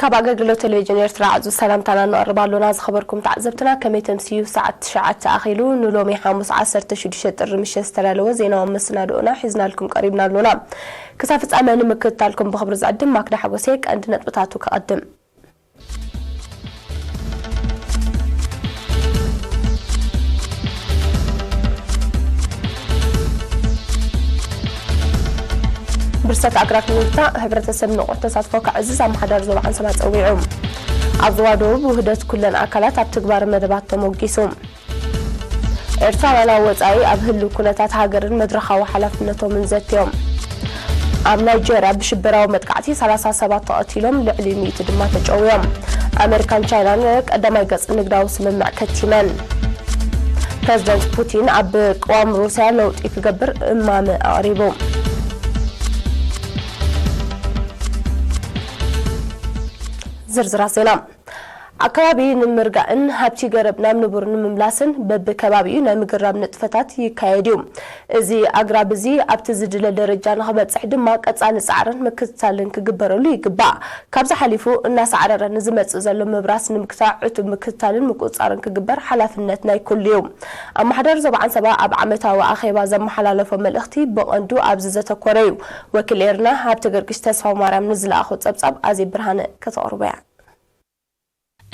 ካብ ኣገልግሎት ቴሌቪዥን ኤርትራ ኣዕዙ ሰላምታና ነቕርብ ኣሎና። ዝኸበርኩም ተዓዘብትና፣ ከመይ ተምስዩ? ሰዓት ትሽዓተ ኣኺሉ። ንሎሚ ሓሙስ ዓሰርተ ሽዱሽተ ጥሪ ምሸት ዝተዳለወ ዜናዊ መሰናድኦና ሒዝናልኩም ቀሪብና ኣሎና። ክሳብ ፍጻመ ንምክትታልኩም ብኽብሪ ዝዕድም ማክዳ ሓጎሴ። ቀንዲ ነጥብታቱ ክቐድም። ብርሰት ኣግራብ ንምብታዕ፣ ሕብረተሰብ ንቑሕ ተሳትፎ ከዕዝዝ ኣመሓዳሪ ዞባ ዓንሰባ ጸዊዑ። ኣብ ዞባ ደቡብ ውህደት ኩለን ኣካላት ኣብ ትግባር መደባት ተሞጊሱ። ኤርትራውያን ኣብ ወጻኢ ኣብ ህሉው ኩነታት ሃገርን መድረኻዊ ሓላፍነቶምን ዘትዮም። ኣብ ናይጀርያ ብሽበራዊ መጥቃዕቲ ሰላሳ ሰባት ተቐቲሎም፣ ልዕሊ ሚእቲ ድማ ተጨውዮም። ኣሜሪካን ቻይናን ቀዳማይ ገጽ ንግዳዊ ስምምዕ ከቲመን። ፕረዚደንት ፑቲን ኣብ ቅዋም ሩስያ ለውጢ ክገብር እማመ ኣቕሪቡ። ዝርዝራት ዜና። ኣከባቢ ንምርጋእን ሃብቲ ገረብ ናብ ንቡር ንምምላስን በብከባቢኡ ናይ ምግራብ ንጥፈታት ይካየድ እዩ። እዚ ኣግራብ እዚ ኣብቲ ዝድለ ደረጃ ንኽበጽሕ ድማ ቀጻሊ ጻዕርን ምክትታልን ክግበረሉ ይግባእ። ካብዚ ሓሊፉ እናሳዕረረ ንዝመጽእ ዘሎ ምብራስ ንምግታእ ዕቱብ ምክትታልን ምቁጽጻርን ክግበር ሓላፍነት ናይ ኩሉ እዩ። ኣመሓዳሪ ዞባ ዓንሰባ ኣብ ዓመታዊ ኣኼባ ዘመሓላለፎ መልእኽቲ ብቐንዱ ኣብዚ ዘተኮረ እዩ። ወኪል ኤርና ሃብተ ገርግሽ ተስፋ ማርያም ንዝለኣኾ ጸብጻብ ኣዜብ ብርሃነ ከተቕርቦ እያ።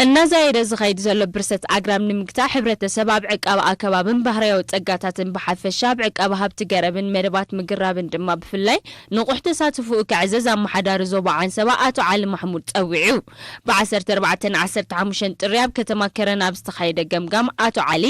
እናዛየደ ዝኸይድ ዘሎ ብርሰት ኣግራብ ንምግታእ፣ ሕብረተሰብ ኣብ ዕቃበ ኣከባብን ባህርያዊ ጸጋታትን ብሓፈሻ፣ ኣብ ዕቃበ ሃብቲ ገረብን መደባት ምግራብን ድማ ብፍላይ ንቑሕ ተሳትፎኡ ከዕዘዝ ኣመሓዳሪ ዞባ ዓንሰባ ኣቶ ዓሊ ማሕሙድ ጸዊዑ። ብ ዓሰርተ ኣርባዕተን ዓሰርተ ሓሙሽተን ጥሪ ኣብ ከተማ ከረን ኣብ ዝተኻየደ ገምጋም፣ ኣቶ ዓሊ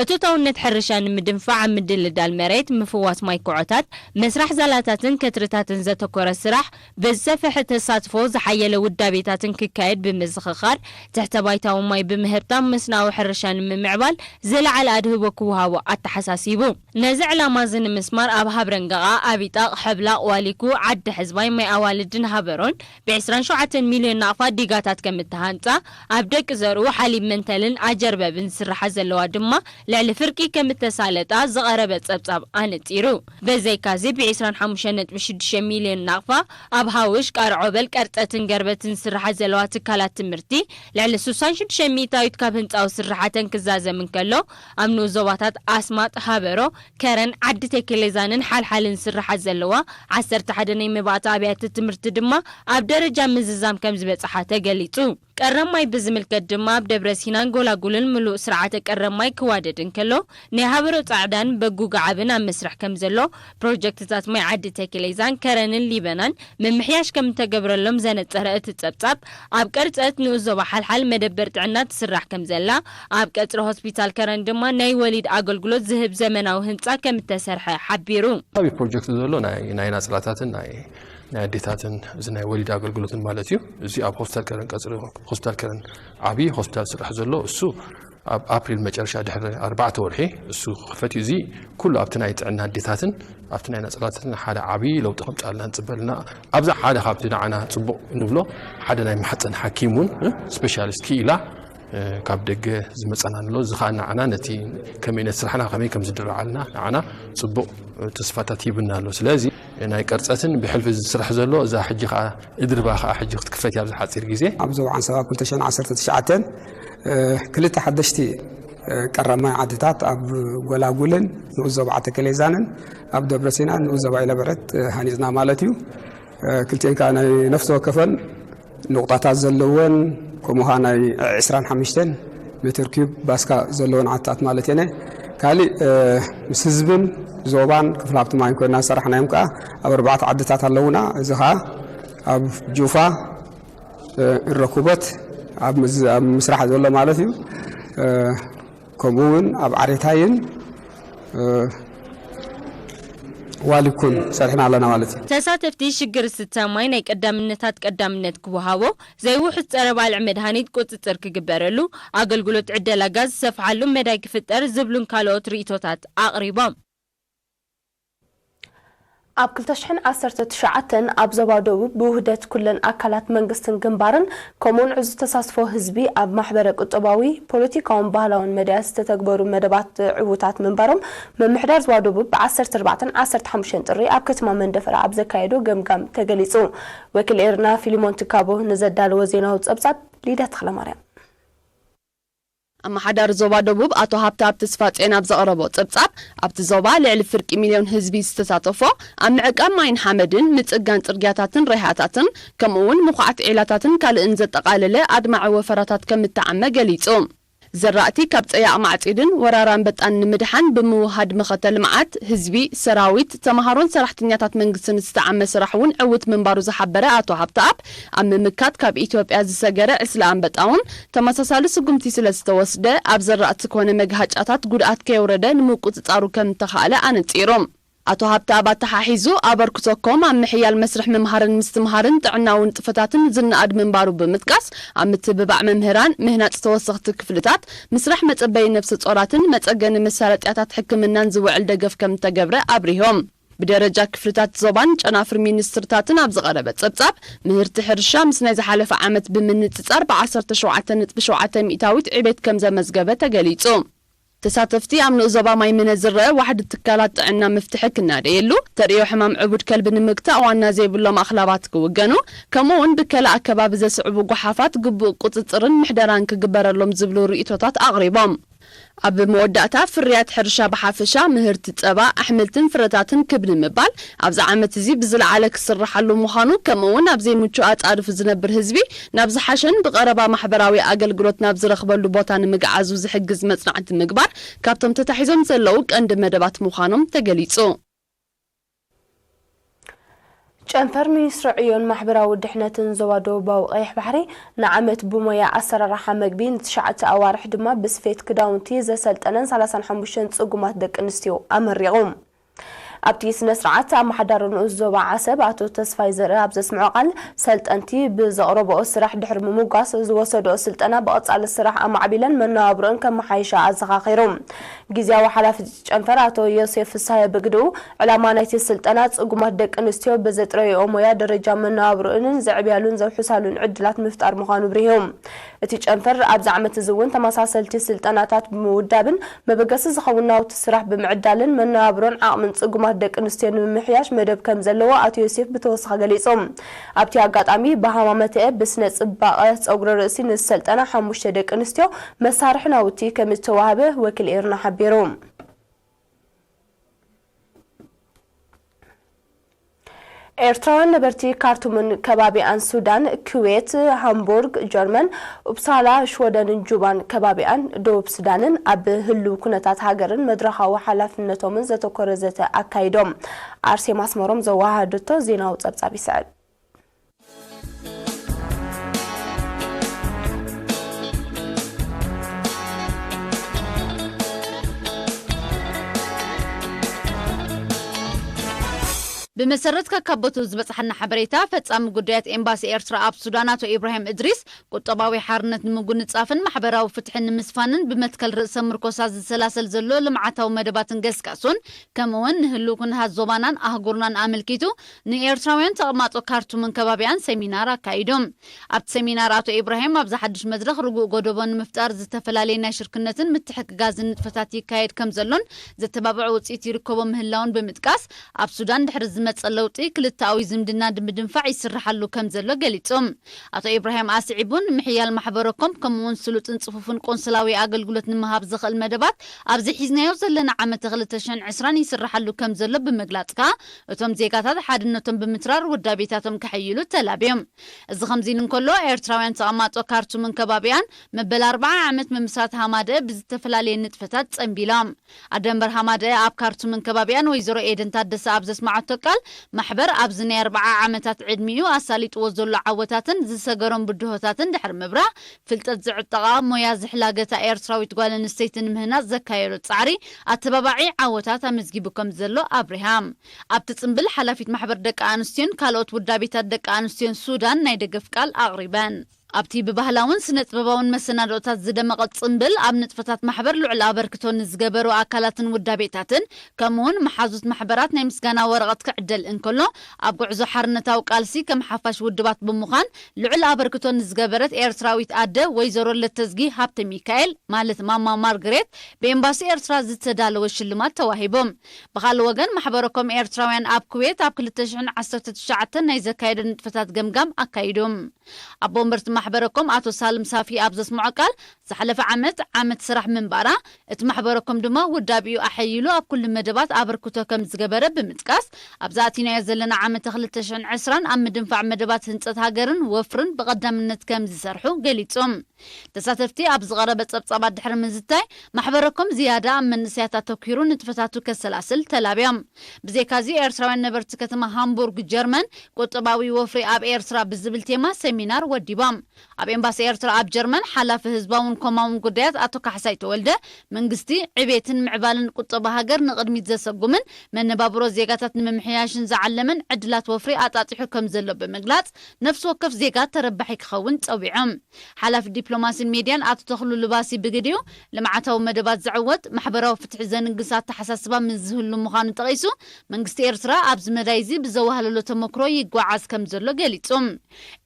እቶታውነት ሕርሻ ንምድንፋዕ ኣብ ምድልዳል መሬት፣ ምፍዋስ ማይ ኩዖታት፣ መስራሕ ዛላታትን ከትርታትን ዘተኮረ ስራሕ ብዝሰፍሐ ተሳትፎ ዝሓየለ ውዳቤታትን ክካየድ ብምዝኽኻር፣ ትሕተ ባይታዊ ማይ ብምህብታም መስናዊ ሕርሻ ንምምዕባል ዝለዓለ ኣድህቦ ክወሃቦ ኣተሓሳሲቡ። ነዚ ዕላማ እዚ ንምስማር ኣብ ሃብረንገቓ፣ ኣቢጣቕ፣ ሕብላቕ፣ ዋሊኩ፣ ዓዲ ሕዝባይ፣ ማይ ኣዋልድን ሃበሮን ብ ዕስራን ሸውዓተን ሚልዮን ናቕፋ ዲጋታት ከም እተሃንጻ፣ ኣብ ደቂ ዘርኡ ሓሊብ መንተልን ኣጀርበብን ዝስርሓ ዘለዋ ድማ ልዕሊ ፍርቂ ከም እተሳለጣ ዝቐረበ ጸብጻብ ኣነጺሩ። በዘይካዚ፣ ብ ዕስራን ሓሙሽተን ነጥቢ ሽዱሽተ ሚልዮን ናቕፋ ኣብ ሃውሽ፣ ቃርዖበል፣ ቀርጸትን ገርበትን ዝስርሓ ዘለዋ ትካላት ትምህርቲ፣ ልዕሊ ስሳን ሽዱሽተ ሚእታዊት ካብ ህንጻዊ ስርሓተን ክዛዘም እንከሎ፣ ኣብ ንኡስ ዞባታት ኣስማጥ፣ ሃበሮ፣ ከረን፣ ዓዲ ቴክሌዛንን ሓልሓልን ዝስርሓ ዘለዋ ዓሰርተ ሓደ ናይ መባእታ ኣብያተ ትምህርቲ ድማ ኣብ ደረጃ ምዝዛም ከም ዝበጽሓ ተገሊጹ። ቀረብ ማይ ብዝምልከት ድማ፣ ኣብ ደብረ ሲናን ጎላጉልን ምሉእ ስርዓተ ቀረብ ማይ ክዋደድ እንከሎ፣ ናይ ሃበሮ ጻዕዳን በጉ ገዓብን ኣብ መስርሕ ከም ዘሎ፣ ፕሮጀክትታት ማይ ዓዲ ተክሌዛን ከረንን ሊበናን ምምሕያሽ ከም እተገብረሎም ዘነጸረ እቲ ጸብጻብ፣ ኣብ ቀርጸት ንኡስ ዞባ ሓልሓል መደበር ጥዕና ትስራሕ ከም ዘላ፣ ኣብ ቀጽሪ ሆስፒታል ከረን ድማ ናይ ወሊድ ኣገልግሎት ዝህብ ዘመናዊ ህንጻ ከም እተሰርሐ ሓቢሩ። ዓብዪ ፕሮጀክት ዘሎ ናይ፣ ናይ ናጽላታትን ናይ ናይ ኣዴታትን እዚ ናይ ወሊድ ኣገልግሎትን ማለት እዩ። እዚ ኣብ ሆስፒታል ከረን ቀጽሪ ሆስፒታል ከረን ዓብዪ ሆስፒታል ስራሕ ዘሎ እሱ ኣብ ኣፕሪል መጨረሻ ድሕሪ ኣርባዕተ ወርሒ እሱ ክኽፈት እዩ። እዚ ኩሉ ኣብቲ ናይ ጥዕና ኣዴታትን ኣብቲ ናይ ናጽላታትን ሓደ ዓብዪ ለውጢ ከምጻልና ንጽበልና። ኣብዛ ሓደ ካብቲ ንዓና ጽቡቕ እንብሎ ሓደ ናይ ማሕፀን ሓኪም እውን፣ እ፣ ስፔሻሊስት ክኢላ እ፣ ካብ ደገ ዝመጸና ኣሎ። እዚ ኸኣ ንዓና ነቲ ከመይ ነቲ ስራሕና ከመይ ከም ዝድረዓልና ንዓና ጽቡቕ፣ እ፣ ተስፋታት ሂብና ኣሎ። ስለዚ ናይ ቀርጸትን ብሕልፊ ዝስራሕ ዘሎ እዛ ሕጂ ኸኣ እድርባ ኸኣ ሕጂ ክትክፈት እያ ኣብዚ ሓጺር ግዜ። ኣብ ዞባ ዓንሰባ ክልተ ሽሕን ዓሰርተ ትሽዓተን፣ እ፣ ክልተ ሓደሽቲ፣ እ፣ ቀረብ ማይ ዓድታት ኣብ ጎላጉልን ንኡስ ዞባ ዓተከሌዛንን ኣብ ደብረሲናን ንኡስ ዞባ ኢለበረት፣ እ፣ ሃኒጽና ማለት እዩ። እ፣ ክልቲኤን ከኣ ናይ ነፍሲ ወከፈን ንቑጣታት ዘለወን፣ ከምኡ ኸዓ ናይ ዕስራን ሓሙሽተን ሜትር ኪዩብ ባስካ ዘለወን ዓድታት ማለት እየን። ካሊእ፣ እ፣ ምስ ህዝብን ዞባን ክፍለ ሃብቲ ማይን ኮይና ዝሰራሕናዮም ከኣ ኣብ ኣርባዕተ ዓድታት ኣለዉና። እዚ ኸዓ ኣብ ጁፋ፣ እ፣ እረኩበት ኣብ ምዝ-፣ ኣብ ምስራሕ ዘሎ ማለት እዩ። እ፣ ከምኡ እውን ኣብ ዓሬታይን፣ እ፣ ዋሊኩን ሰሪሕና ኣለና ማለት እዩ። ተሳተፍቲ ሽግር ዝስተ ማይ ናይ ቀዳምነታት ቀዳምነት ክወሃቦ፣ ዘይውሑስ ጸረ ባልዕ መድሃኒት ቁጽጽር ክግበረሉ፣ ኣገልግሎት ዕደላ ጋዝ ዝሰፍሓሉ መዳይ ክፍጠር ዝብሉን ካልኦት ርእይቶታት ኣቕሪቦም። ኣብ ክልተ ሽሕን ዓሰርተ ትሽዓተን ኣብ ዞባ ደቡብ ብውህደት ኩለን ኣካላት መንግስትን ግንባርን፣ ከምኡውን ዕዙዝ ተሳትፎ ህዝቢ ኣብ ማሕበረ ቁጠባዊ፣ ፖለቲካውን ባህላውን መዳያ ዝተተግበሩ መደባት ዕዉታት ምንባሮም ምምሕዳር ዞባ ደቡብ ብ ዓሰርተ ኣርባዕተን ዓሰርተ ሓሙሽተን ጥሪ ኣብ ከተማ መንደፈራ ኣብ ዘካየዶ ገምጋም ተገሊጹ። ወኪል ኤርና ፊሊሞን ትካቦ ንዘዳለዎ ዜናዊ ጸብጻብ ሊዳ ተኽለማርያም። ኣመሓዳሪ ዞባ ደቡብ ኣቶ ሃብተኣብ ተስፋጽዮን ኣብ ዘቕረቦ ጸብጻብ፣ ኣብቲ ዞባ ልዕሊ ፍርቂ ሚልዮን ህዝቢ ዝተሳተፎ፣ ኣብ ምዕቃብ ማይን ሓመድን፣ ምጽጋን ጽርግያታትን ሬሃታትን፣ ከምኡ'ውን ምኹዓት ዒላታትን ካልእን ዘጠቓለለ ኣድማዒ ወፈራታት ከም እተዓመ ገሊጹ። ዘራእቲ ካብ ጸያቕ ማዕጺድን ወራር ኣንበጣን ንምድሓን ብምውሃድ መኸተ ልምዓት፣ ህዝቢ፣ ሰራዊት፣ ተመሃሮን ሰራሕተኛታት መንግስትን ዝተዓመ ስራሕ እውን ዕዉት ምንባሩ ዝሓበረ ኣቶ ሃብተኣብ፣ ኣብ ምምካት ካብ ኢትዮጵያ ዝሰገረ ዕስለ ኣንበጣ እውን ተመሳሳሊ ስጉምቲ ስለ ዝተወስደ፣ ኣብ ዘራእቲ ኮነ መግሃጫታት ጉድኣት ከየውረደ ንምቁጽጻሩ ከም እተኻእለ ኣነጺሩ። ኣቶ ሃብተኣብ ኣተሓሒዙ፣ ኣበርክቶኮም ኣብ ምሕያል መስርሕ ምምሃርን ምስትምሃርን ጥዕናዊ ንጥፈታትን ዝነኣድ ምንባሩ ብምጥቃስ፣ ኣብ ምትብባዕ መምህራን፣ ምህናጽ ተወሰኽቲ ክፍልታት፣ ምስራሕ መጸበዪ ነብሰ ጾራትን መጸገኒ መሳለጥያታት ሕክምናን ዝውዕል ደገፍ ከም እተገብረ ኣብሪሆም። ብደረጃ ክፍልታት ዞባን ጨናፍር ሚኒስትርታትን ኣብ ዝቐረበ ጸብጻብ፣ ምህርቲ ሕርሻ ምስ ናይ ዝሓለፈ ዓመት ብምንጽጻር ብ ዓሰርተ ሸውዓተ ነጥቢ ሸውዓተ ሚእታዊት ዕቤት ከም ዘመዝገበ ተገሊጹ። ተሳተፍቲ ኣብ ንኡስ ዞባ ማይምነ ዝረአ ዋሕዲ ትካላት ጥዕና መፍትሒ ክናደየሉ፣ ተርእዮ ሕማም ዕቡድ ከልቢ ንምግታእ ዋና ዘይብሎም ኣኽላባት ክውገኑ፣ ከምኡ እውን ብከላ ኣከባቢ ዘስዕቡ ጓሓፋት ግቡእ ቁጽጽርን ምሕደራን ክግበረሎም ዝብሉ ርእይቶታት ኣቕሪቦም። ኣብ መወዳእታ፣ ፍርያት ሕርሻ ብሓፈሻ፣ ምህርቲ ጸባ፣ ኣሕምልትን ፍረታትን ክብ ንምባል፣ ኣብዚ ዓመት እዚ ብዝለዓለ ክስርሓሉ ምዃኑ፣ ከምኡ እውን ኣብ ዘይምቹእ ኣጻድፍ ዝነብር ህዝቢ ናብ ዝሓሸን ብቐረባ ማሕበራዊ ኣገልግሎት ናብ ዝረኽበሉ ቦታ ንምግዓዙ ዝሕግዝ መጽናዕቲ ምግባር ካብቶም ተታሒዞም ዘለዉ ቀንዲ መደባት ምዃኖም ተገሊጹ። ጨንፈር ሚኒስትሪ ዕዮን ማሕበራዊ ድሕነትን ዞባ ደቡባዊ ቀይሕ ባሕሪ ንዓመት ብሞያ ኣሰራርሓ መግቢ ንትሽዓተ ኣዋርሕ ድማ ብስፌት ክዳውንቲ ዘሰልጠነን ሰላሳን ሓሙሽተን ጽጉማት ደቂ ኣንስትዮ ኣመሪቑ። ኣብቲ ስነ ስርዓት ኣመሓዳሪ ንኡስ ዞባ ዓሰብ ኣቶ ተስፋይ ዘርእ ኣብ ዘስምዖ ቃል፣ ሰልጠንቲ ብዘቕረብኦ ስራሕ ድሕሪ ምምጓስ ዝወሰድኦ ስልጠና ብቐጻሊ ስራሕ ኣማዕቢለን መነባብሮአን ከመሓይሻ ኣዘኻኺሩ። ግዝያዊ ሓላፊ ጨንፈር ኣቶ ዮሴፍ ፍስሃየ ብግድኡ፣ ዕላማ ናይቲ ስልጠና ጽጉማት ደቂ ኣንስትዮ ብዘጥረይኦ ሞያ ደረጃ መነባብሮአንን ዘዕብያሉን ዘውሕሳሉን ዕድላት ምፍጣር ምዃኑ ኣብሪሁ። እቲ ጨንፈር ኣብዚ ዓመት እዚ እውን ተመሳሰልቲ ስልጠናታት ብምውዳብን መበገሲ ዝኸውን ናውቲ ስራሕ ብምዕዳልን መነባብሮን ዓቕምን ጽጉማት ደቂ ኣንስትዮ ንምምሕያሽ መደብ ከም ዘለዎ ኣቶ ዮሴፍ ብተወሳኺ ገሊጹ። ኣብቲ ኣጋጣሚ ብሃማመተኤ ብስነ ጽባቐ ጸጉሪ ርእሲ ንዝሰልጠና ሓሙሽተ ደቂ ኣንስትዮ መሳርሒ ናውቲ ከም ዝተዋህበ ወኪል ኤርና ሓቢሩ። ኤርትራውያን ነበርቲ ካርቱምን ከባቢኣን፣ ሱዳን፣ ኩዌት፣ ሃምቡርግ፣ ጀርመን፣ ኡፕሳላ፣ ሽወደንን ጁባን ከባቢኣን፣ ደቡብ ሱዳንን ኣብ ህልው ኩነታት ሃገርን መድረኻዊ ሓላፍነቶምን ዘተኮረ ዘተ ኣካይዶም። ኣርሴማ ኣስመሮም ዘወሃደቶ ዜናዊ ጸብጻብ ይስዕብ። ብመሰረት ከካቦቱ ዝበጽሓና ሓበሬታ፣ ፈጻሚ ጉዳያት ኤምባሲ ኤርትራ ኣብ ሱዳን ኣቶ ኢብራሂም እድሪስ፣ ቁጠባዊ ሓርነት ንምጉንጻፍን ማሕበራዊ ፍትሒ ንምስፋንን ብመትከል ርእሰ ምርኮሳ ዝሰላሰል ዘሎ ልምዓታዊ መደባትን ገስጋሱን፣ ከምኡ'ውን ንህልው ኩነታት ዞባናን ኣህጉርናን ኣመልኪቱ ንኤርትራውያን ተቐማጦ ካርቱምን ከባቢኣን ሰሚናር ኣካይዶም። ኣብቲ ሰሚናር ኣቶ ኢብራሂም፣ ኣብዚ ሓድሽ መድረኽ ርጉእ ጎደቦ ንምፍጣር ዝተፈላለየ ናይ ሽርክነትን ምትሕግጋዝን ንጥፈታት ይካየድ ከም ዘሎን ዘተባብዕ ውጽኢት ይርከቦ ምህላውን ብምጥቃስ፣ ኣብ ሱዳን ድሕሪ ዝመጸ ለውጢ ክልተኣዊ ዝምድና ንምድንፋዕ ይስርሓሉ ከም ዘሎ ገሊጹ። ኣቶ ኢብራሂም ኣስዒቡ፣ ንምሕያል ማሕበረኮም ከምኡ'ውን ስሉጥን ጽፉፍን ቆንስላዊ ኣገልግሎት ንምሃብ ዘኽእል መደባት ኣብዚ ሒዝናዮ ዘለና ዓመተ ክልተ ሽሕን ዕስራን ይስርሓሉ ከም ዘሎ ብምግላጽ ከኣ፣ እቶም ዜጋታት ሓድነቶም ብምትራር ውዳቤታቶም ከሐይሉ ተላብዮም። እዚ ከምዚ ኢሉ እንከሎ፣ ኤርትራውያን ተቐማጦ ካርቱምን ከባቢኣን መበል ኣርብዓ ዓመት ምምስራት ሃማደአ ብዝተፈላለየ ንጥፈታት ጸንቢሎም። ኣደንበር ሃማደአ ኣብ ካርቱምን ከባቢኣን ወይዘሮ ኤደን ታደሰ ኣብ ዘስመዓቶ ቃል፣ ማሕበር ኣብዚ ናይ ኣርብዓ ዓመታት ዕድሚኡ ኣሳሊጥዎ ዘሎ ዓወታትን ዝሰገሮም ብድሆታትን ድሕሪ ምብራህ፣ ፍልጠት ዝዕጠቓ፣ ሞያ ዝሕላገታ ኤርትራዊት ጓል ኣንስተይቲ ንምህናጽ ዘካየዶ ጻዕሪ ኣተባባዒ ዓወታት ኣመዝጊቡ ከም ዘሎ ኣብሪሃ። ኣብቲ ጽምብል፣ ሓላፊት ማሕበር ደቂ ኣንስትዮን ካልኦት ውዳቤታት ደቂ ኣንስትዮን ሱዳን ናይ ደገፍ ቃል ኣቕሪበን። ኣብቲ ብባህላውን ስነ-ጥበባውን መሰናድኦታት ዝደመቐ ጽምብል፣ ኣብ ንጥፈታት ማሕበር ልዑል ኣበርክቶ ንዝገበሩ ኣካላትን ውዳቤታትን፣ ከምኡውን መሓዙት ማሕበራት ናይ ምስጋና ወረቐት ክዕደል እንከሎ፣ ኣብ ጉዕዞ ሓርነታዊ ቃልሲ ከም ሓፋሽ ውድባት ብምዃን ልዑል ኣበርክቶ ንዝገበረት ኤርትራዊት ኣደ ወይዘሮ ለተዝጊ ሃብተ ሚካኤል፣ ማለት ማማ ማርግሬት፣ ብኤምባሲ ኤርትራ ዝተዳለወ ሽልማት ተዋሂቡ። ብኻልእ ወገን፣ ማሕበረኮም ኤርትራውያን ኣብ ኩዌት ኣብ ክልተ ሽሕን ዓሰርተ ትሽዓተን ናይ ዘካየዶ ንጥፈታት ገምጋም ኣካይዱ። ኣቦ ወንበርቲ ማሕበረኮም ኣቶ ሳልም ሳፊ ኣብ ዘስምዖ ቃል፣ ዝሓለፈ ዓመት ዓመት ስራሕ ምንባራ፣ እቲ ማሕበረኮም ድማ ውዳቢኡ ኣሐይሉ ኣብ ኩሉ መደባት ኣበርክቶ ከም ዝገበረ ብምጥቃስ፣ ኣብዚ ኣቲናዮ ዘለና ዓመተ ክልተ ሽሕን ዕስራን ኣብ ምድንፋዕ መደባት ህንጸት ሃገርን ወፍርን ብቐዳምነት ከም ዝሰርሑ ገሊጹ። ተሳተፍቲ ኣብ ዝቐረበ ጸብጻባት ድሕሪ ምዝታይ፣ ማሕበረኮም ዝያዳ ኣብ መንእሰያት ኣተኲሩ ንጥፈታቱ ከሰላስል ተላብዮም። ብዘይካዚ፣ ኤርትራውያን ነበርቲ ከተማ ሃምቡርግ ጀርመን፣ ቁጠባዊ ወፍሪ ኣብ ኤርትራ ብዝብል ቴማ ሰሚናር ወዲቦም። ኣብ ኤምባሲ ኤርትራ ኣብ ጀርመን ሓላፊ ህዝባውን ኮማውን ጉዳያት ኣቶ ካሕሳይ ተወልደ፣ መንግስቲ ዕቤትን ምዕባልን ቁጠባ ሃገር ንቕድሚት ዘሰጉምን መነባብሮ ዜጋታት ንምምሕያሽን ዝዓለመን ዕድላት ወፍሪ ኣጣጢሑ ከም ዘሎ ብምግላጽ፣ ነፍሲ ወከፍ ዜጋ ተረባሒ ክኸውን ጸዊዖም። ሓላፊ ዲፕሎማሲን ሚድያን ኣቶ ተኽሉ ልባሲ ብግዲኡ፣ ልምዓታዊ መደባት ዝዕወት፣ ማሕበራዊ ፍትሒ ዘንግስ ኣተሓሳስባ ምስ ዝህሉ ምዃኑ ጠቒሱ፣ መንግስቲ ኤርትራ ኣብዚ መዳይ እዚ ብዘዋህለሎ ተመክሮ ይጓዓዝ ከም ዘሎ ገሊጹ።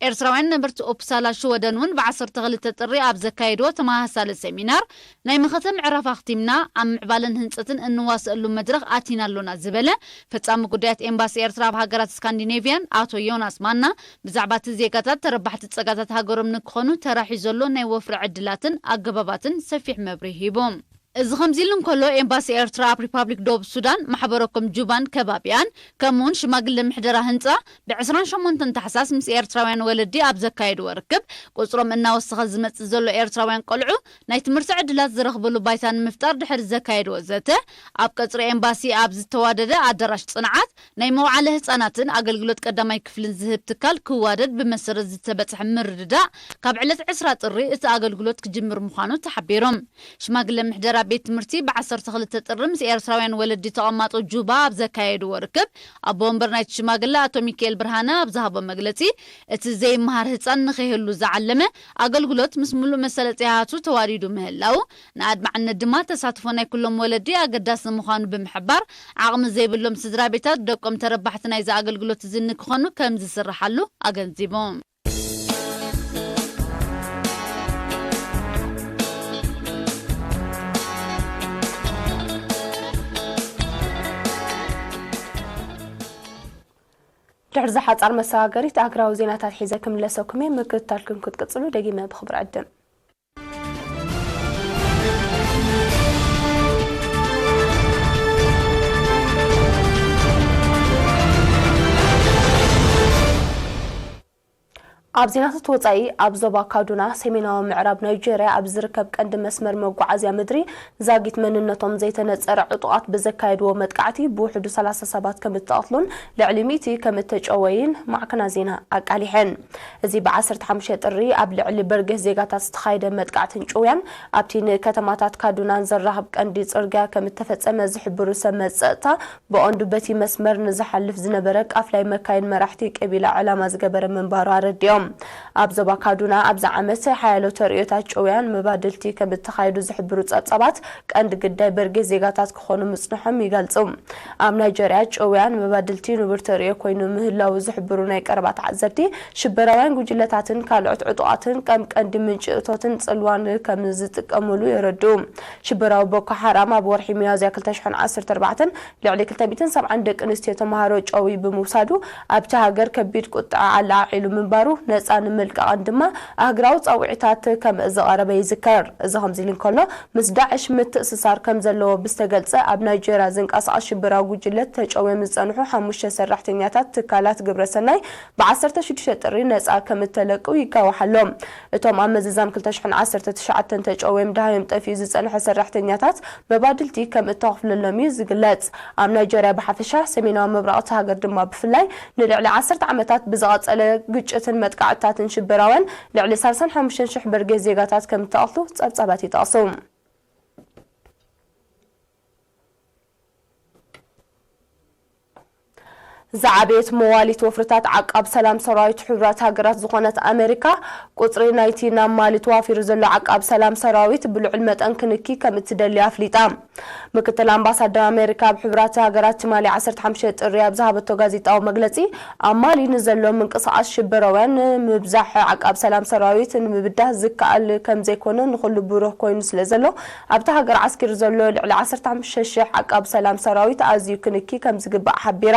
ኤርትራውያን ነበርቲ ኡፕሳላ ሽወደን እውን ብ ዓሰርተ ክልተ ጥሪ ኣብ ዘካየድዎ ተመሳሳሊ ሰሚናር፣ ናይ መኸተ ምዕራፍ ኣኽቲምና፣ ኣብ ምዕባለን ህንጸትን እንዋሰኣሉ መድረኽ ኣቲና ኣሎና ዝበለ ፈጻሚ ጉዳያት ኤምባሲ ኤርትራ ኣብ ሃገራት ስካንዲኔቭያን ኣቶ ዮናስ ማና፣ ብዛዕባ እቲ ዜጋታት ተረባሕቲ ጸጋታት ሃገሮም ንክኾኑ ተራ ሒዙ ዘሎ ናይ ወፍሪ ዕድላትን ኣገባባትን ሰፊሕ መብርሂ ሂቡ። እዚ ከምዚ ኢሉ እንከሎ፣ ኤምባሲ ኤርትራ ኣብ ሪፓብሊክ ደቡብ ሱዳን፣ ማሕበረኮም ጁባን ከባቢኣን፣ ከምኡውን ሽማግለ ምሕደራ ህንጻ፣ ብ ዕስራን ሸሞንተን ታሕሳስ ምስ ኤርትራውያን ወለዲ ኣብ ዘካየድዎ ርክብ፣ ቁጽሮም እናወሰኸ ዝመጽእ ዘሎ ኤርትራውያን ቆልዑ ናይ ትምህርቲ ዕድላት ዝረኽብሉ ባይታ ንምፍጣር ድሕሪ ዘካየድዎ ዘተ፣ ኣብ ቀጽሪ ኤምባሲ ኣብ ዝተዋደደ ኣዳራሽ ጽንዓት፣ ናይ መውዓለ ህጻናትን ኣገልግሎት ቀዳማይ ክፍልን ዝህብ ትካል ክዋደድ ብመሰረት ዝተበጽሐ ምርድዳእ፣ ካብ ዕለት ዕስራ ጥሪ እቲ ኣገልግሎት ክጅምር ምዃኑ ተሓቢሩ። ሽማግለ ምሕደራ ቤት ትምህርቲ ብ ዓሰርተ ክልተ ጥሪ ምስ ኤርትራውያን ወለዲ ተቐማጦ ጁባ ኣብ ዘካየድዎ ርክብ፣ ኣቦ ወንበር ናይቲ ሽማግለ ኣቶ ሚካኤል ብርሃነ ኣብ ዝሃቦ መግለጺ፣ እቲ ዘይመሃር ህጻን ንኸይህሉ ዝዓለመ ኣገልግሎት ምስ ምሉእ መሰለጥያታቱ ተዋዲዱ ምህላዉ፣ ንኣድማዕነት ድማ ተሳትፎ ናይ ኩሎም ወለዲ ኣገዳሲ ምዃኑ ብምሕባር፣ ዓቕሚ ዘይብሎም ስድራ ቤታት ደቆም ተረባሕቲ ናይዚ ኣገልግሎት እዚ ንክኾኑ ከም ዝስርሓሉ ኣገንዚቡ። ድሕሪ እዚ ሓጻር መሰጋገሪት ኣህጉራዊ ዜናታት ሒዘ ክምለሰኩም እየ። ምክትታልኩም ክትቅጽሉ ደጊመ ብኽብሪ ዕድም። ኣብ ዜናታት ወጻኢ፣ ኣብ ዞባ ካዱና ሰሜናዊ ምዕራብ ናይጄርያ ኣብ ዝርከብ ቀንዲ መስመር መጓዓዝያ ምድሪ ዛጊት መንነቶም ዘይተነጸረ ዕጡቓት ብዘካየድዎ መጥቃዕቲ ብውሕዱ ሰላሳ ሰባት ከም እተቐትሉን ልዕሊ ሚእቲ ከም እተጨወይን ማዕከናት ዜና ኣቃሊሐን። እዚ ብ ዓሰርተ ሓሙሽተ ጥሪ ኣብ ልዕሊ በርገስ ዜጋታት ዝተኻየደ መጥቃዕትን ጭውያን፣ ኣብቲ ንከተማታት ካዱናን ዘራኽብ ቀንዲ ጽርግያ ከም እተፈጸመ ዝሕብሩ ሰብ መጸ ጸጥታ፣ ብቐንዱ በቲ መስመር ንዝሓልፍ ዝነበረ ቃፍላይ መካይን መራሕቲ ቀቢላ ዕላማ ዝገበረ ምንባሩ ኣረዲኦም። ኣብ ዞባ ካዱና ኣብዚ ዓመት ሓያሎ ተርእዮታት ጭውያን መባድልቲ ከም እተኻየዱ ዝሕብሩ ጸብጻባት፣ ቀንዲ ግዳይ በርጌስ ዜጋታት ክኾኑ ምጽንሖም ይገልጹ። ኣብ ናይጀርያ ጭውያን መባድልቲ ንቡር ተርእዮ ኮይኑ ምህላዉ ዝሕብሩ ናይ ቀረባ ተዓዘብቲ፣ ሽበራውያን ጉጅለታትን ካልኦት ዕጡቓትን ከም ቀንዲ ምንጪ እቶትን ጽልዋን ከም ዝጥቀሙሉ የረድኡ። ሽበራዊ ቦኮ ሓራም ኣብ ወርሒ ሚያዝያ ክልተ ሽሕን ዓሰርተ ኣርባዕተን ልዕሊ ክልተ ሚእትን ሰብዓን ደቂ ኣንስትዮ ተማሃሮ ጨዊ ብምውሳዱ፣ ኣብቲ ሃገር ከቢድ ቁጥዐ ኣለዓዒሉ ምንባሩ፣ ነጻ ንምልቃቕን ድማ ኣህጉራዊ ጻውዒታት ከም ዝቐረበ ይዝከር። እዚ ከምዚ ኢሉ እንከሎ፣ ምስ ዳዕሽ ምትእስሳር ከም ዘለዎ ብዝተገልጸ፣ ኣብ ናይጀርያ ዝንቀሳቐስ ሽበራዊ ጉጅለ ተጨውዮም ዝጸንሑ ሓሙሽተ ሰራሕተኛታት ትካላት ግብረሰናይ ብ ዓሰርተ ሽዱሽተ ጥሪ ነጻ ከም እተለቅው ይጋዋሕ ኣሎ። እቶም ኣብ መዘዛም ክልተ ሽሕን ዓሰርተ ትሽዓተን ተጨውዮም ደሃዮም ጠፊኡ ዝጸንሐ ሰራሕተኛታት መባድልቲ ከም እተኸፍለሎም እዩ ዝግለጽ። ኣብ ናይጀርያ ብሓፈሻ፣ ሰሜናዊ ምብራቕ እታ ሃገር ድማ ብፍላይ፣ ንልዕሊ ዓሰርተ ዓመታት ብዝቐጸለ ግጭትን መጥቃዕትታትን ሽበራውያን ልዕሊ ሰላሳን ሓሙሽተን ሽሕ በርጌስ ዜጋታት ከም እተቐትሉ ጸብጻባት ይጠቕሱ። ዝዓበየት መዋሊት ወፍርታት ዓቃብ ሰላም ሰራዊት ሕቡራት ሃገራት ዝኾነት ኣሜሪካ፣ ቁጽሪ ናይቲ ናብ ማሊ ተዋፊሩ ዘሎ ዓቃብ ሰላም ሰራዊት ብልዑል መጠን ክንኪ ከም እትደሊ ኣፍሊጣ። ምክትል ኣምባሳደር ኣሜሪካ ኣብ ሕቡራት ሃገራት ትማሊ ዓሰርተ ሓሙሽተ ጥሪ ኣብ ዝሃበቶ ጋዜጣዊ መግለጺ፣ ኣብ ማሊ ንዘሎ ምንቅስቓስ ሽበራውያን ንምብዛሕ ዓቃብ ሰላም ሰራዊት ንምብዳህ ዝከኣል ከም ዘይኮነ ንኹሉ ብሩህ ኮይኑ ስለ ዘሎ፣ ኣብታ ሃገር ዓስኪሩ ዘሎ ልዕሊ ዓሰርተ ሓሙሽተ ሽሕ ዓቃብ ሰላም ሰራዊት ኣዝዩ ክንኪ ከም ዝግባእ ሓቢራ።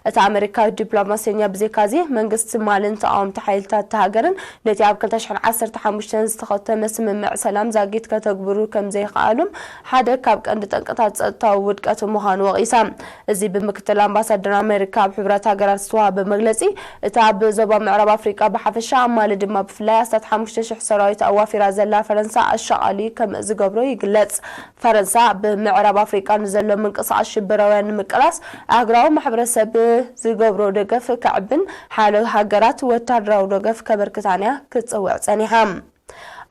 እታ ኣመሪካዊት ዲፕሎማሰኛ ብዘይካዚ፣ መንግስቲ ማልን ተቓወምቲ ሓይልታት እታ ሃገርን ነቲ ኣብ ክልተ ሽሕን ዓሰርተ ሓሙሽተን ዝተኸተመ ስምምዕ ሰላም ዛጊት ከተግብሩ ከም ዘይከኣሉም ሓደ ካብ ቀንዲ ጠንቅታት ጸጥታዊ ውድቀት ምዃኑ ወቒሳ። እዚ ብምክትል ኣምባሳደር ኣመሪካ ኣብ ሕቡራት ሃገራት ዝተዋህበ መግለጺ፣ እቲ ኣብ ዞባ ምዕራብ ኣፍሪቃ ብሓፈሻ፣ ኣብ ማሊ ድማ ብፍላይ ኣስታት ሓሙሽተ ሽሕ ሰራዊት ኣዋፊራ ዘላ ፈረንሳ ኣሻቓሊ ከም ዝገብሮ ይግለጽ። ፈረንሳ፣ ብምዕራብ ኣፍሪቃ ንዘሎ ምንቅስቓስ ሽበራውያን ንምቅላስ ኣህጉራዊ ማሕበረሰብ ዝገብሮ ደገፍ ከዕብን፣ ሓያሎ ሃገራት ወታደራዊ ደገፍ ከበርክታን እያ ክትጽውዕ ጸኒሓ።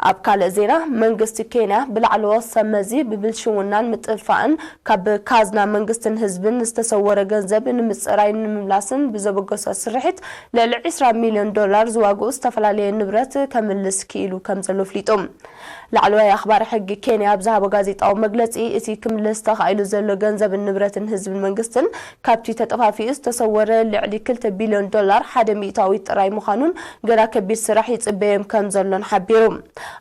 ኣብ ካልእ ዜና፣ መንግስቲ ኬንያ ብላዕለዎት ሰብ መዚ ብብልሽውናን ምጥፍፋእን ካብ ካዝና መንግስትን ህዝብን ዝተሰወረ ገንዘብ ንምጽራይ ንምምላስን ብዘበገሶ ስርሒት ልዕሊ ዕስራ ሚልዮን ዶላር ዝዋግኡ ዝተፈላለየ ንብረት ከምልስ ክኢሉ ከም ዘሎ ኣፍሊጡ። ላዕለዋይ ኣኽባሪ ሕጊ ኬንያ ኣብ ዝሃቦ ጋዜጣዊ መግለጺ፣ እቲ ክምለስ ተኻኢሉ ዘሎ ገንዘብን ንብረትን ህዝብን መንግስትን ካብቲ ተጠፋፊኡ ዝተሰወረ ልዕሊ ክልተ ቢልዮን ዶላር ሓደ ሚእታዊት ጥራይ ምዃኑን ገና ከቢድ ስራሕ ይጽበዮም ከም ዘሎን ሓቢሩ።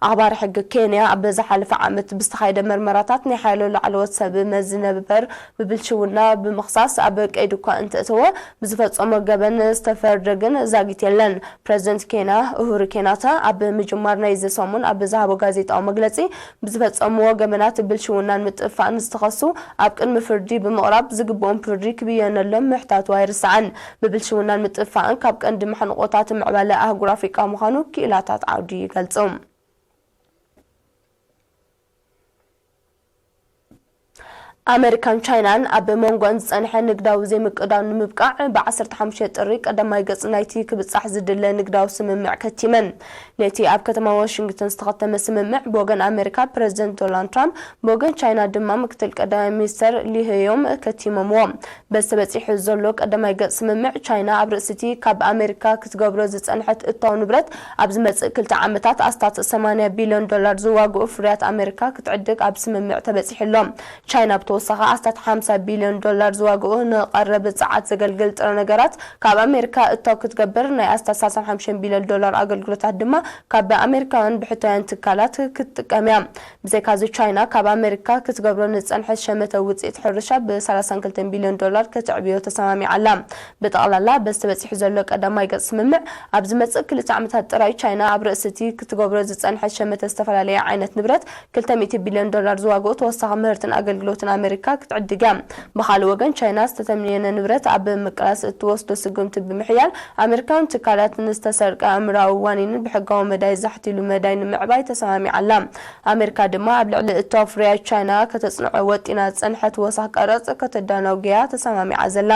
ኣኽባሪ ሕጊ ኬንያ ኣብ ዝሓለፈ ዓመት ብዝተኻየደ መርመራታት ናይ ሓያሎ ላዕለዎት ሰብ መዚ ነበር ብብልሽውና ብምኽሳስ ኣብ ቀይዲ እኳ እንተእተወ፣ ብዝፈጸሞ ገበን ዝተፈርደ ግን ዛጊት የለን። ፕረዚደንት ኬንያ ኡሁሩ ኬንያታ ኣብ ምጅማር ናይዚ ሰሙን ኣብ ዝሃቦ ጋዜጣዊ መግለጺ፣ ብዝፈጸምዎ ገበናት ብልሽውናን ምጥፍፋእን ዝተኸሱ ኣብ ቅድሚ ፍርዲ ብምቕራብ ዝግብኦም ፍርዲ ክብየነሎም ምሕታቱ ኣይርሳዕን። ብብልሽውናን ምጥፍፋእን ካብ ቀንዲ ማሕንቆታት ምዕባለ ኣህጉር ኣፍሪቃ ምዃኑ ክኢላታት ዓውዲ ይገልጹ። ኣመሪካን ቻይናን ኣብ መንጎን ዝጸንሐ ንግዳዊ ዘይምቅዳው ንምብቃዕ ብ ዓሰርተ ሓሙሽተ ጥሪ ቀዳማይ ገጽ ናይቲ ክብጻሕ ዝድለ ንግዳዊ ስምምዕ ከቲመን። ነቲ ኣብ ከተማ ዋሽንግተን ዝተኸተመ ስምምዕ ብወገን ኣመሪካ ፕረዚደንት ዶናልድ ትራምፕ፣ ብወገን ቻይና ድማ ምክትል ቀዳማይ ሚኒስተር ሊ ሄዮም ከቲሞምዎ። በዚ ተበጺሑ ዘሎ ቀዳማይ ገጽ ስምምዕ፣ ቻይና ኣብ ርእሲ እቲ ካብ ኣመሪካ ክትገብሮ ዝጸንሐት እታው ንብረት ኣብ ዝመጽእ ክልተ ዓመታት ኣስታት ሰማንያ ቢልዮን ዶላር ዝዋግኡ ፍርያት ኣመሪካ ክትዕድግ ኣብ ስምምዕ ተበጺሑ ኣሎ። ቻይና ብተወሳኺ ኣስታት ሓምሳ ቢልዮን ዶላር ዝዋግኡ ንቐረብ ጸዓት ዘገልግል ጥረ ነገራት ካብ ኣሜሪካ እታው ክትገብር፣ ናይ ኣስታት ሰላሳ ሓሙሽተ ቢልዮን ዶላር ኣገልግሎታት ድማ ካብ ኣሜሪካውያን ብሕታውያን ትካላት ክትጥቀም እያ። ብዘይካዚ ቻይና ካብ ኣሜሪካ ክትገብሮ ንዝጸንሐት ሸመተ ውጽኢት ሕርሻ ብ ሰላሳን ክልተን ቢልዮን ዶላር ከተዕብዮ ተሰማሚዓ ኣላ። ብጠቕላላ በዚ ተበጺሑ ዘሎ ቀዳማይ ገጽ ስምምዕ፣ ኣብ ዝመጽእ ክልተ ዓመታት ጥራይ ቻይና ኣብ ርእሲ እቲ ክትገብሮ ዝጸንሐት ሸመተ ዝተፈላለየ ዓይነት ንብረት ክልተ ሚእቲ ቢልዮን ዶላር ዝዋግኡ ተወሳኺ ምህርትን ኣገልግሎትን ኣመሪካ ክትዕድግ እያ። ብኻልእ ወገን፣ ቻይና ዝተተምነየ ንብረት ኣብ ምቅላስ እትወስዶ ስጉምቲ ብምሕያል፣ ኣመሪካውያን ትካላት ንዝተሰርቀ ኣእምሮኣዊ ዋኒንን ብሕጋዊ መዳይ ዛሕቲሉ መዳይ ንምዕባይ ተሰማሚዓ ኣላ። ኣመሪካ ድማ ኣብ ልዕሊ እታው ፍርያት ቻይና ከተጽንዖ ወጢና ዝጸንሐት ወሳኽ ቀረጽ ከተዳናጉያ ተሰማሚዓ ዘላ።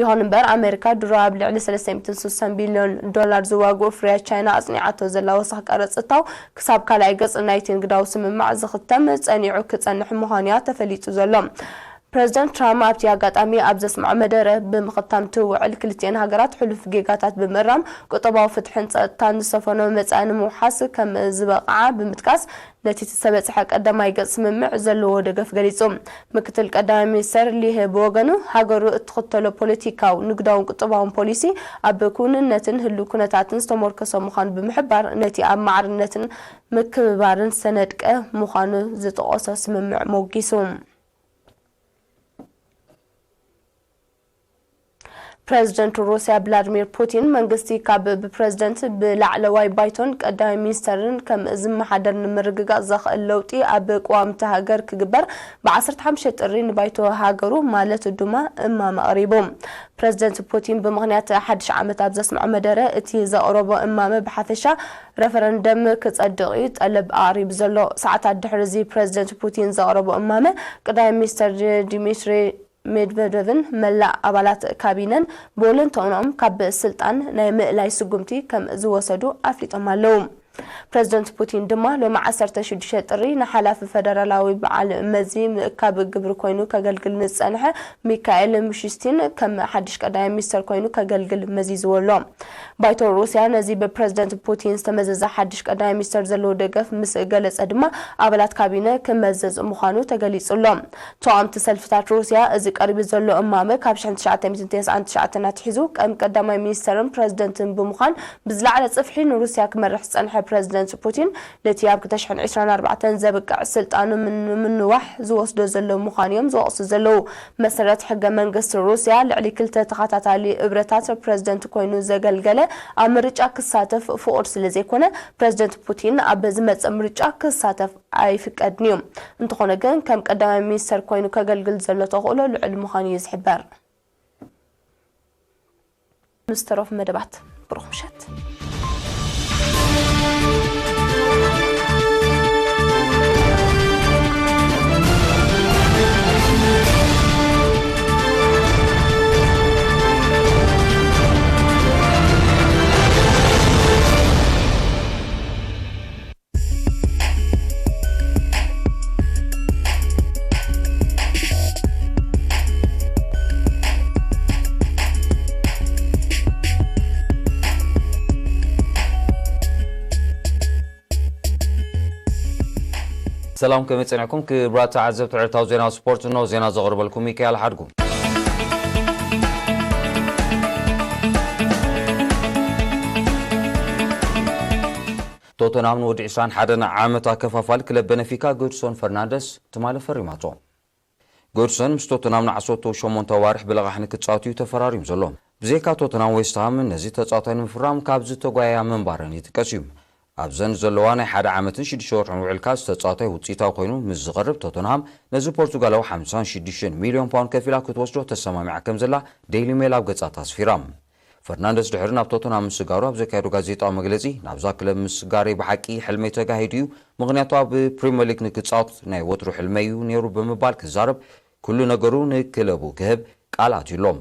ይኹን እምበር፣ ኣመሪካ ድሮ ኣብ ልዕሊ ሰለስተ ሚእትን ስሳን ቢልዮን ዶላር ዝዋግኡ ፍርያት ቻይና ኣጽኒዓቶ ዘላ ወሳኽ ቀረጽ እታው ክሳብ ካልኣይ ገጽ ናይቲ ንግዳዊ ስምምዕ ዝኽተም ጸኒዑ ክጸንሕ ምዃኑ እያ ተፈሊጡ ዘሎ። ፕረዚደንት ትራምፕ ኣብቲ ኣጋጣሚ ኣብ ዘስምዖ መደረ፣ ብምኽታም እቲ ውዕል ክልቲኤን ሃገራት ሕሉፍ ጌጋታት ብምእራም፣ ቁጠባዊ ፍትሕን ጸጥታን ዝሰፈኖ መጻኢ ንምውሓስ ከም ዝበቕዓ ብምጥቃስ፣ ነቲ ዝተበጽሐ ቀዳማይ ገጽ ስምምዕ ዘለዎ ደገፍ ገሊጹ። ምክትል ቀዳማይ ሚኒስተር ሊ ሄ ብወገኑ፣ ሃገሩ እትኽተሎ ፖለቲካዊ፣ ንግዳውን ቁጠባውን ፖሊሲ ኣብ ክውንነትን ህሉው ኩነታትን ዝተመርኮሰ ምዃኑ ብምሕባር፣ ነቲ ኣብ ማዕርነትን ምክብባርን ዝተነድቀ ምዃኑ ዝጠቐሶ ስምምዕ ሞጊሱ። ፕረዚደንት ሩስያ ቭላድሚር ፑቲን፣ መንግስቲ ካብ ብፕረዚደንት፣ ብላዕለዋይ ባይቶን ቀዳማይ ሚኒስተርን ከም ዝመሓደር ንምርግጋጽ ዘኽእል ለውጢ ኣብ ቅዋም እታ ሃገር ክግበር ብ ዓሰርተ ሓሙሽተ ጥሪ ንባይቶ ሃገሩ ማለት ዱማ እማመ ኣቕሪቡ። ፕረዚደንት ፑቲን ብምኽንያት ሓድሽ ዓመት ኣብ ዘስምዖ መደረ፣ እቲ ዘቕረቦ እማመ ብሓፈሻ ረፈረንደም ክጸድቕ እዩ ጠለብ ኣቕሪቡ ዘሎ። ሰዓታት ድሕሪ እዚ ፕረዚደንት ፑቲን ዘቕረቦ እማመ፣ ቀዳማይ ሚኒስተር ዲሚትሪ ሜድቨደቭን መላእ ኣባላት ካቢነን ብወለንትኦም ካብ ስልጣን ናይ ምእላይ ስጉምቲ ከም ዝወሰዱ ኣፍሊጦም ኣለዉ። ፕረዚደንት ፑቲን ድማ ሎሚ ዓሰርተ ሽዱሽተ ጥሪ ንሓላፊ ፈደራላዊ በዓል መዚ ምእካብ ግብሪ ኮይኑ ከገልግል ንዝጸንሐ ሚካኤል ሚሹስቲን ከም ሓድሽ ቀዳማይ ሚኒስተር ኮይኑ ከገልግል መዚዝዎ ኣሎ። ባይቶ ሩስያ ነዚ ብፕረዚደንት ፑቲን ዝተመዘዘ ሓድሽ ቀዳማይ ሚኒስተር ዘለዎ ደገፍ ምስ ገለጸ ድማ ኣባላት ካቢነ ክመዘዝ ምዃኑ ተገሊጹ ኣሎ። ተቓወምቲ ሰልፍታት ሩስያ እዚ ቀሪቡ ዘሎ እማመ ካብ ሽሕን ትሽዓተ ሚእትን ተስዓን ትሽዓተን ኣትሒዙ ከም ቀዳማይ ሚኒስተርን ፕረዚደንትን ብምዃን ብዝለዓለ ጽፍሒ ንሩስያ ክመርሕ ዝጸንሐ ፕረዚደንት ፑቲን ነቲ ኣብ ክልተ ሽሕን ዕስራን ኣርባዕተን ዘብቅዕ ስልጣኑ ንምንዋሕ ዝወስዶ ዘሎ ምዃኑ እዮም ዝወቕሱ ዘለዉ። መሰረት ሕገ መንግስቲ ሩስያ ልዕሊ ክልተ ተኸታታሊ እብረታት ፕረዚደንት ኮይኑ ዘገልገለ ኣብ ምርጫ ክሳተፍ ፍቑድ ስለ ዘይኮነ ፕረዚደንት ፑቲን ኣብ ዝመጽእ ምርጫ ክሳተፍ ኣይፍቀድን እዩ። እንተኾነ ግን ከም ቀዳማይ ሚኒስተር ኮይኑ ከገልግል ዘሎ ተኽእሎ ልዑል ምዃኑ እዩ ዝሕበር። ምስ ተረፉ መደባት ብሩኽ ምሸት። ሰላም፣ ከመይ ጸኒሕኩም? ክቡራት ተዓዘብቲ ዕለታዊ ዜና ስፖርት፣ እንሆ ዜና ዘቕርበልኩም ሚካኤል ሓድጉ። ቶተንሃም ንወዲ ዕስራን ሓደን ዓመት ኣከፋፋሊ ክለብ በነፊካ ጉድሶን ፈርናንደስ ትማሊ ፈሪማቶ። ጎድሰን ምስ ቶተናም ንዓሰርተ ሸሞንተ ኣዋርሕ ብለቓሕ ንክጻወት እዩ ተፈራሪሙ ዘሎ። ብዘይካ ቶተናም፣ ዌስትሃም ነዚ ተጻዋታይ ንምፍራም ካብ ዝተጓየያ ምንባረን ይጥቀስ እዩ። ኣብዘን ዘለዋ ናይ ሓደ ዓመትን ሽዱሽተ ወርሕን ውዕል ከኣ ዝተጻዋታይ ውጽኢታዊ ኮይኑ ምስ ዝቐርብ፣ ቶተንሃም ነዚ ፖርቱጋላዊ ሓምሳን ሽዱሽተን ሚልዮን ፓውንድ ከፊላ ክትወስዶ ተሰማሚዓ ከም ዘላ ዴይሊ ሜል ኣብ ገጻታ ኣስፊራ። ፈርናንደስ ድሕሪ ናብ ቶተንሃም ምስጋሩ ኣብ ዘካየዶ ጋዜጣዊ መግለጺ፣ ናብዛ ክለብ ምስጋረይ ብሓቂ ሕልመይ ተጋሂዱ እዩ፣ ምኽንያቱ ኣብ ፕሪምየር ሊግ ንክጻወት ናይ ወትሩ ሕልመይ እዩ ነይሩ ብምባል ክዛረብ፣ ኩሉ ነገሩ ንክለቡ ክህብ ቃል ኣትዩ ኣሎ።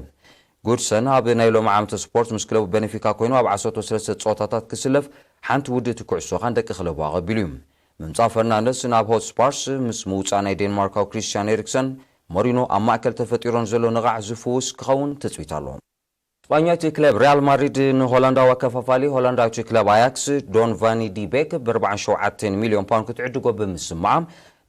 ጉድሰን ኣብ ናይ ሎሚ ዓመተ ስፖርት ምስ ክለቡ በነፊካ ኮይኑ ኣብ ዓሰርተ ሰለስተ ጸወታታት ክስለፍ፣ ሓንቲ ውድእቲ ኩዕሶ ኻን ደቂ ክለቡ ኣቐቢሉ እዩ። ምምጻእ ፈርናንደስ ናብ ሆትስፓርስ ምስ ምውጻእ ናይ ዴንማርካዊ ክሪስቲያን ኤሪክሰን ሞሪኖ ኣብ ማእከል ተፈጢሮን ዘሎ ንቓዕ ዝፍውስ ክኸውን ትጽቢት ኣሎ። ስጳኛዊት ክለብ ሪያል ማድሪድ ንሆላንዳዊ ኣከፋፋሊ ሆላንዳዊት ክለብ ኣያክስ ዶንቫኒ ዲ ቤክ ብ ኣርባዓን ሸውዓተን ሚልዮን ፓውንድ ክትዕድጎ ብምስማዓ፣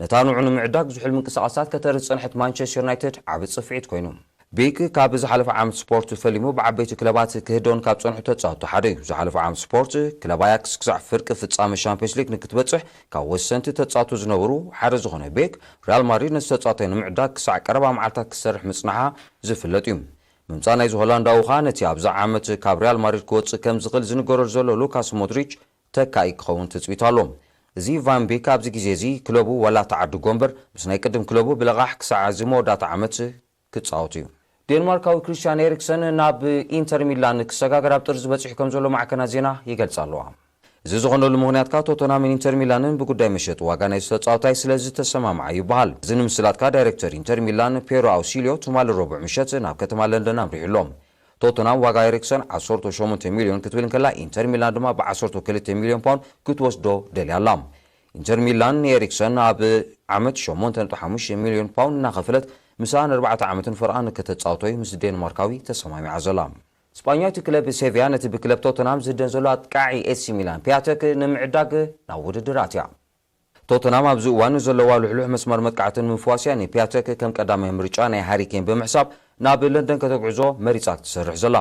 ነታ ንዑ ንምዕዳግ ዝሕል ምንቅስቓሳት ከተርኢ ዝጸንሐት ማንቸስተር ዩናይትድ ዓቢ ጽፍዒት ኮይኑ። ቤክ ካብ ዝሓለፈ ዓመት ስፖርት ፈሊሙ ብዓበይቲ ክለባት ክህደውን ካብ ጸንሑ ተጻወትቲ ሓደ እዩ። ዝሓለፈ ዓመት ስፖርት ክለብ ኣያክስ ክሳዕ ፍርቂ ፍጻመ ሻምፒዮንስ ሊግ ንክትበጽሕ ካብ ወሰንቲ ተጻወትቲ ዝነበሩ ሓደ ዝኾነ ቤክ፣ ሪያል ማድሪድ ነቲ ተጻዋታይ ንምዕዳግ ክሳዕ ቀረባ መዓልታት ክሰርሕ ምጽናሓ ዝፍለጥ እዩ። ምምጻእ ናይዚ ሆላንዳዊ ኸኣ ነቲ ኣብዛ ዓመት ካብ ሪያል ማድሪድ ክወጽእ ከም ዝኽእል ዝንገረሉ ዘሎ ሉካስ ሞድሪች ተካኢ ክኸውን ትጽቢት ኣሎ። እዚ ቫን ቤክ ኣብዚ ግዜ እዚ ክለቡ ዋላ ተዓድጎ እምበር፣ ምስ ናይ ቅድም ክለቡ ብለቓሕ ክሳዕ እዚ መወዳእታ ዓመት ክጻወት እዩ። ዴንማርካዊ ክሪስቲያን ኤሪክሰን ናብ ኢንተር ሚላን ክሰጋገር ኣብ ጥርዚ በጺሑ ከም ዘሎ ማዕከናት ዜና ይገልጻ ኣለዋ። እዚ ዝኾነሉ ምኽንያት ከኣ ቶተንሃምን ኢንተር ሚላንን ብጉዳይ መሸጢ ዋጋ ናይዚ ተጻዋታይ ስለ ዝተሰማምዓ ይበሃል። እዚ ንምስላጥ ከኣ ዳይሬክተር ኢንተር ሚላን ፔሮ ኣውሲልዮ ትማሊ ረቡዕ ምሸት ናብ ከተማ ለንደን ኣምሪሑ ኣሎ። ቶተንሃም ዋጋ ኤሪክሰን ዓሰርተ ሸሞንተ ሚልዮን ክትብል እንከላ፣ ኢንተር ሚላን ድማ ብ ዓሰርተ ክልተ ሚልዮን ፓውንድ ክትወስዶ ደልያ ኣላ። ኢንተር ሚላን ንኤሪክሰን ኣብ ዓመት ሸሞንተ ነጥቢ ሓሙሽተ ሚልዮን ፓውንድ እናኸፈለት፣ ምሳኣ ንኣርባዕተ ዓመትን ፈረቓን ከተጻውቶ እዩ ምስ ዴንማርካዊ ተሰማሚዓ ዘላ። ስጳኛዊት ክለብ ሴቪያ ነቲ ብክለብ ቶተንሃም ዝህደን ዘሎ ኣጥቃዒ ኤሲ ሚላን ፒያተክ ንምዕዳግ ናብ ውድድር ኣትያ። ቶተንሃም ኣብዚ እዋን ዘለዋ ልሕሉሕ መስመር መጥቃዕትን ምፍዋስያ ንፒያተክ ከም ቀዳማይ ምርጫ ናይ ሃሪ ኬን ብምሕሳብ ናብ ለንደን ከተጉዕዞ መሪጻ ክትሰርሕ ዘላ።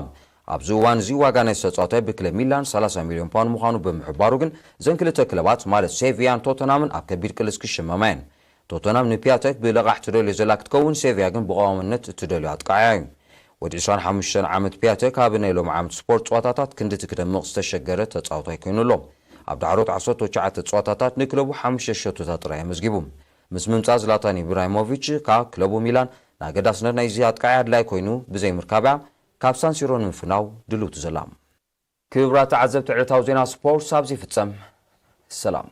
ኣብዚ እዋን እዚ ዋጋ ናይ ተጻዋታይ ብክለብ ሚላን ሰላሳ ሚልዮን ፓውንድ ምዃኑ ብምሕባሩ ግን፣ እዘን ክልተ ክለባት ማለት ሴቪያን ቶተንሃምን ኣብ ከቢድ ቅልስ ክሽመማ እየን። ቶተንሃም ንፒያተክ ብለቓሕ ትደልዮ ዘላ ክትከውን፣ ሴቪያ ግን ብቐዋምነት እትደልዮ ኣጥቃዓያ እዩ። ወዲ ዕስራን ሓሙሽተን ዓመት ፒያተክ ኣብ ናይ ሎሚ ዓመት ስፖርት ጸዋታታት ክንድቲ ክደምቕ ዝተሸገረ ተጻዋታይ ኮይኑ ኣሎ። ኣብ ዳሕሮት ዓሰርተ ትሽዓተ ጸዋታታት ንክለቡ ሓሙሽተ ሸቶታት ጥራይ ኣመዝጊቡ። ምስ ምምጻእ ዝላታን ኢብራሂሞቪች ካብ ክለቡ ሚላን፣ ንኣገዳስነት ናይዚ ኣጥቃዓይ ኣድላይ ኮይኑ ብዘይምርካብያ፣ ካብ ሳንሲሮ ንምፍናው ድልውቲ ዘላ። ክቡራት ተዓዘብቲ ዕለታዊ ዜና ስፖርት ኣብዚ ይፍጸም። ሰላም።